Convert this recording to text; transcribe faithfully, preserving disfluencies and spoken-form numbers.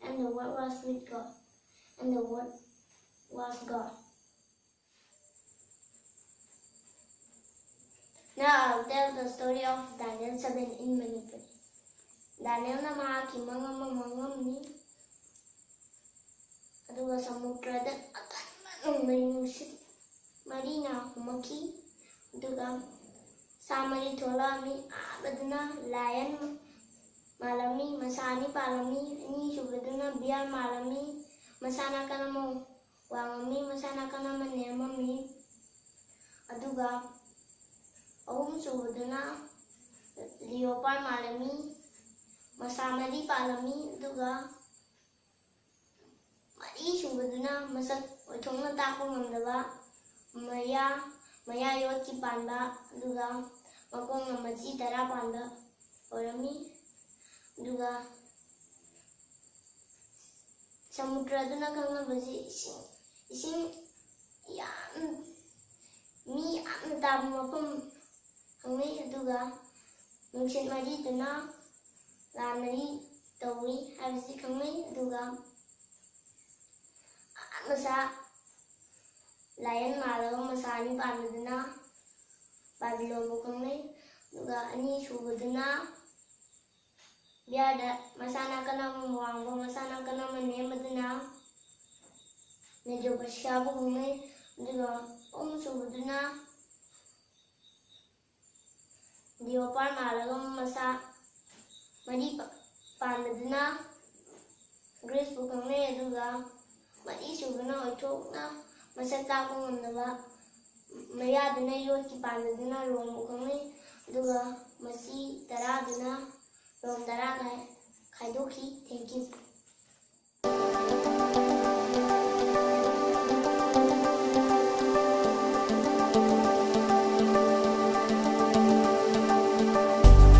And the Word was with God, and the Word was God. Now I'll tell the story of Daniel seven in Manipuri. ꯗꯥꯅꯤꯌꯦꯜꯅ ꯃꯍꯥꯛꯀꯤ ꯃꯪ ꯑꯃ ꯃꯪꯉꯝꯃꯤ꯫ ꯑꯗꯨꯒ ꯁꯃꯨꯗ꯭ꯔꯗ ꯑꯀꯟꯕ ꯅꯣꯡꯂꯩ ꯅꯨꯡꯁꯤꯠ ꯃꯔꯤꯅ ꯍꯨꯝꯃꯛꯈꯤ꯫ ꯑꯗꯨꯒ ꯁꯥ ꯃꯔꯤ ꯊꯣꯛꯂꯛꯑꯝꯃꯤ꯫ ꯑꯍꯥꯟꯕꯗꯨꯅ ꯂꯥꯌꯟ ꯃꯥꯜꯂꯝꯃꯤ, ꯃꯁꯥ ꯑꯅꯤ ꯄꯥꯜꯂꯝꯃꯤ꯫ ꯑꯅꯤꯁꯨꯕꯗꯨꯅ ꯕꯤꯌꯔ ꯃꯥꯜꯂꯝꯃꯤ, ꯃꯁꯥ ꯅꯥꯀꯟ ꯑꯃ ꯋꯥꯡꯉꯝꯃꯤ, ꯃꯁꯥ ꯅꯥꯀꯟ ꯑꯃ ꯅꯦꯝꯃꯝꯃꯤ꯫ ꯑꯗꯨꯒ ꯑꯍꯨꯝꯁꯨꯕꯗꯨꯅ ꯂꯤꯑꯣꯄꯥꯔ ꯃꯥꯜꯂꯝꯃꯤ, ꯃꯁꯥ ꯃꯔꯤ ꯄꯥꯜꯂꯝꯃꯤ꯫ ꯑꯗꯨꯒ ꯃꯔꯤꯁꯨꯕꯗꯨꯅ ꯃꯁꯛ ꯑꯣꯏꯊꯣꯛꯅ ꯇꯥꯛꯄ ꯉꯝꯗꯕ, ꯃꯌꯥ, ꯃꯌꯥ ꯌꯣꯠꯀꯤ ꯄꯥꯟꯕ, ꯑꯗꯨꯒ ꯃꯈꯣꯡꯅ ꯃꯆꯤ ꯇꯔꯥ ꯄꯥꯟꯕ ꯑꯣꯏꯔꯝꯃꯤ꯫ ꯑꯗꯨꯒ ꯁꯃꯨꯗ꯭ꯔꯗꯨꯅ ꯈꯪꯅꯕꯁꯤ ꯏꯁꯤꯡ, ꯏꯁꯤꯡ ꯌꯥꯝ, ꯃꯤ ꯌꯥꯝꯅ ꯇꯥꯕ ꯃꯐꯝ ꯈꯪꯅꯩ꯫ ꯑꯗꯨꯒ ꯅꯨꯡꯁꯤꯠ ꯃꯔꯤꯗꯨꯅ ꯂꯥꯟ ꯃꯔꯤ ꯇꯧꯏ ꯍꯥꯏꯕꯁꯤ ꯈꯪꯅꯩ꯫ ꯑꯗꯨꯒ ꯑꯍꯥꯟꯕ ꯁꯥ ꯂꯥꯌꯟ ꯃꯥꯜꯂꯒ ꯃꯁꯥ ꯑꯅꯤ ꯄꯥꯟꯕꯗꯨꯅ ꯕꯥꯕꯤꯂꯣꯟꯕꯨ ꯈꯪꯅꯩ꯫ ꯑꯗꯨꯒ ꯑꯅꯤꯁꯨꯕꯗꯨꯅ ꯕꯤꯌꯔꯗ ꯃꯁꯥ ꯅꯥꯀꯟ ꯑꯃ ꯋꯥꯡꯕ, ꯃꯁꯥ ꯅꯥꯀꯟ ꯑꯃ ꯅꯦꯝꯕꯗꯨꯅ ꯃꯦꯗꯣ ꯄꯔꯁꯤꯌꯥꯕꯨ ꯈꯪꯅꯩ꯫ ꯑꯗꯨꯒ ꯑꯍꯨꯝꯁꯨꯕꯗꯨꯅ ꯂꯤꯑꯣꯄꯥꯔ ꯃꯥꯜꯂꯒ ꯃꯁꯥ ꯃꯔꯤ ꯄꯥ-, ꯄꯥꯟꯕꯗꯨꯅ ꯒ꯭ꯔꯤꯁꯄꯨ ꯈꯪꯅꯩ꯫ ꯑꯗꯨꯒ ꯃꯔꯤꯁꯨꯕꯅ ꯑꯣꯏꯊꯣꯛꯅ ꯃꯁꯛ ꯇꯥꯛꯄ ꯉꯝꯗꯕ, ꯃꯌꯥꯗꯨꯅ ꯌꯣꯠꯀꯤ ꯄꯥꯟꯕꯗꯨꯅ ꯔꯣꯝꯕꯨ ꯈꯪꯅꯩ꯫ ꯑꯗꯨꯒ ꯃꯆꯤ ꯇꯔꯥꯗꯨꯅ ꯔꯣꯝ ꯇꯔꯥꯅ ꯈꯥꯏꯗꯣꯛꯈꯤ꯫ Thank you.